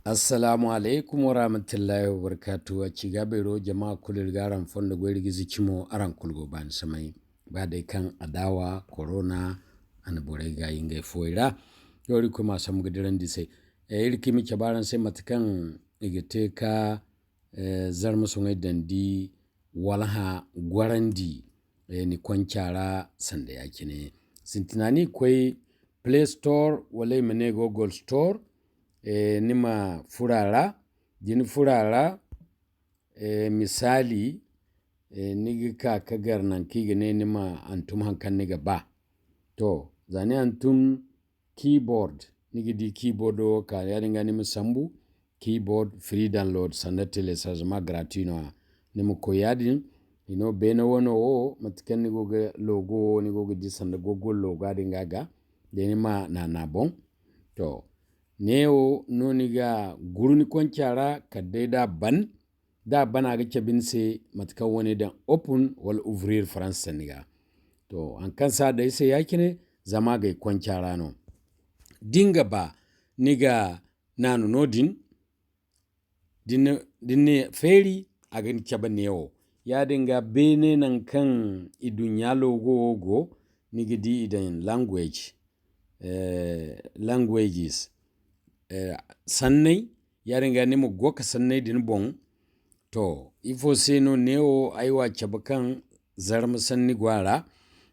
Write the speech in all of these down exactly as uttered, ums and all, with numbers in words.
Assalamu alaikum wa rahmatullahi wa barakatuhu. A ci ga beero, jama kulu, iri ga araŋ fondo goy, iri ga ize cimo, araŋ kulu go baani samay. Ba day kaŋ adawa, corona, a na borey gaay ngey fuwey ra. To, iri koy ma sambu ga dirandi se. Eh, iri kaŋ i ma cabe araŋ se mate kaŋ i ga te ka, eh, zarma soŋay dandi walha gorandi, eh, ni konca ra sanda ya-cine. Sintina ni koy Play Store, wala i ma ne Google Store, eh, ni ma furo a ra. Da ni furo a ra, eh, misali, eh, ni ga ka ka gar naŋ kaŋ i ga ne ni ma hantum haŋ kaŋ ni ga ba. To, za ni hantum keyboard, ni ga di keyboard wo ka, yaadin ga ni ma sambu keyboard free download, sanda téléchargement gratuit no-ya. Ni ma koy yaadin, i no beene wano wo, mate kaŋ ni go ga logo wo, ni go ga di sanda Google logo din ga ga, da ni ma naana boŋ. To, neewo no ni ga guru ni konca ra, kala day da a ban, da a ban a ga cabe ni se mate kaŋ wane daŋ open wala ouvrir Faransa sanni ga. To, haŋ kaŋ si a day se ya-cine, zama a gay konca ra no. Da ni ga ba, ni ga naanu no-din, da ni, da ni ne feeri, a ga ni cabe neewo. Yaadin ga beene naŋ kaŋ i duɲɲa logo wo go, ni ga di i daŋ language, eh, languages, eh, sanney, yaadin ga ni ma go ka sanney din boŋ. To, ifo se no neewo ay wo a cabe kaŋ zarma sanni go a ra?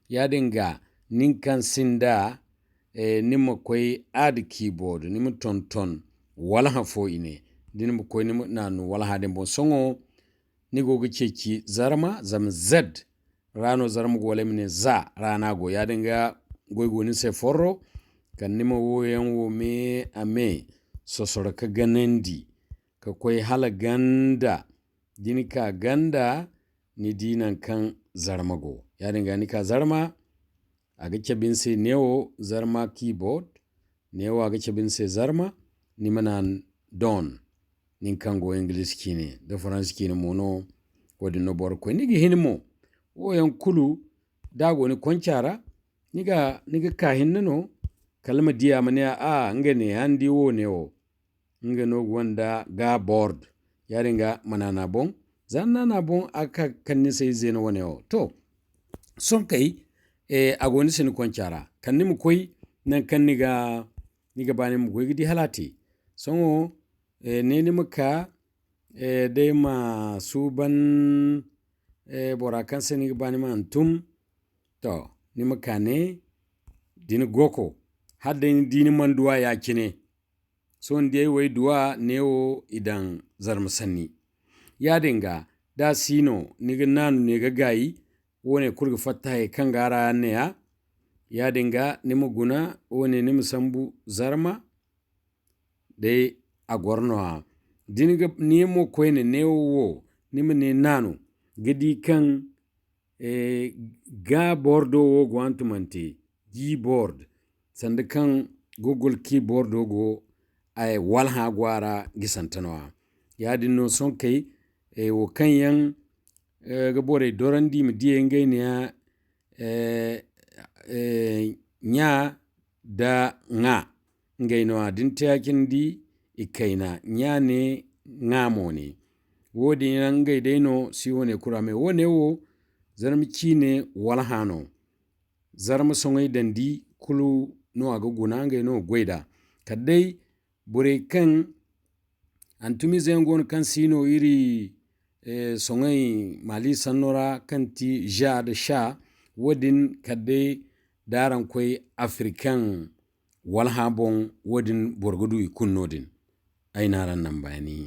Yaadin ga nin kaŋ sinda, eh, ni ma koy add keyboard, ni ma tonton walha fo i ne. Da ni ma koy, ni ma naanu walha din boŋ. Sohõ ni go ga ceeci zarma, zama Z ra no zarma go, wala ay ma ne za ra no a go. Yaadin ga goy go ni se forro, kala ni ma woyaŋ wo me a me sosoro ka ganandi, ka koy hala ganda. Da ni ka ganda, ni di naŋ kaŋ zarma go. Yaadin ga ni ka zarma, a ga cabe ni se neewo zarma keyboard, neewo a ga cabe ni se zarma, ni ma naŋ done, nin kaŋ go English ciine, da Faransi ciine mo no, wo-din no boro ga koy. Ni ga hin mo, woyaŋ kulu, da a go ni konca ra, ni ga, ni ga ka hinne no, kala ma di a ma ne, a, nga ne, a, ni di wo neewo. Nga no gonda ga board. Yaadin ga ma naana boŋ. Za ni naana boŋ, a ga ka ga kande ni se ize no wane wo. To, sohõ kay, eh, a go ni se ni konca ra. Kala ni ma koy naŋ kaŋ ni ga, ni ga ba ni ma goy ga di hala a te. Sohõ, eh, ne ni ma ka, eh, day ma suuban, eh, bora kaŋ se ni ga ba ni ma hantum. To, ni ma ka ne, da ni go ko, hala day ni di ni mana duwa ya-cine. Sohõ ni di ay wo ay duwa neewo i daŋ zarma sanni. Yaadin ga, da a si no, ni ga naanu ne ga gaayi, woone kulu ga fatta hayey kaŋ go a ra yaŋ neeya. Yaadin ga, ni ma guna, woone ni ma sambu zarma, day a goro no-ya. Da ni ga ne mo koyne neewo wo, ni ma ne naanu, ga di kaŋ eh, ga boordo wo go hantumante, Gboard, sanda kaŋ Google Keyboardo go, ay walhã go a ra gisante no-ya. Yaadin no sohõ kay, eh, wo kaŋ yaŋ, eh, ga borey dorandi ma diyey ngey neeya, eh, eh, ɲa da ŋa. Ngey no-ya da ni te ya-cine ni di i kayna, ɲa ne, ŋa mo ne. Wo-din yaŋ ngey day no si wane kulu ra me. Wo-ne wo, zarma ciine walhã no. Zarma soŋay dandi kulu no a ga guna, ngey no ga goy nd'a. Kala day borey kaŋ hantumizey yaŋ go no kaŋ si no iri, eh, soŋay Mali sanno ra, kaŋ ti za nda sha, wo-din kala day da araŋ koy African walhã boŋ, wo-din boro ga du i kulu no-din. Ay n'araŋ naŋ baani.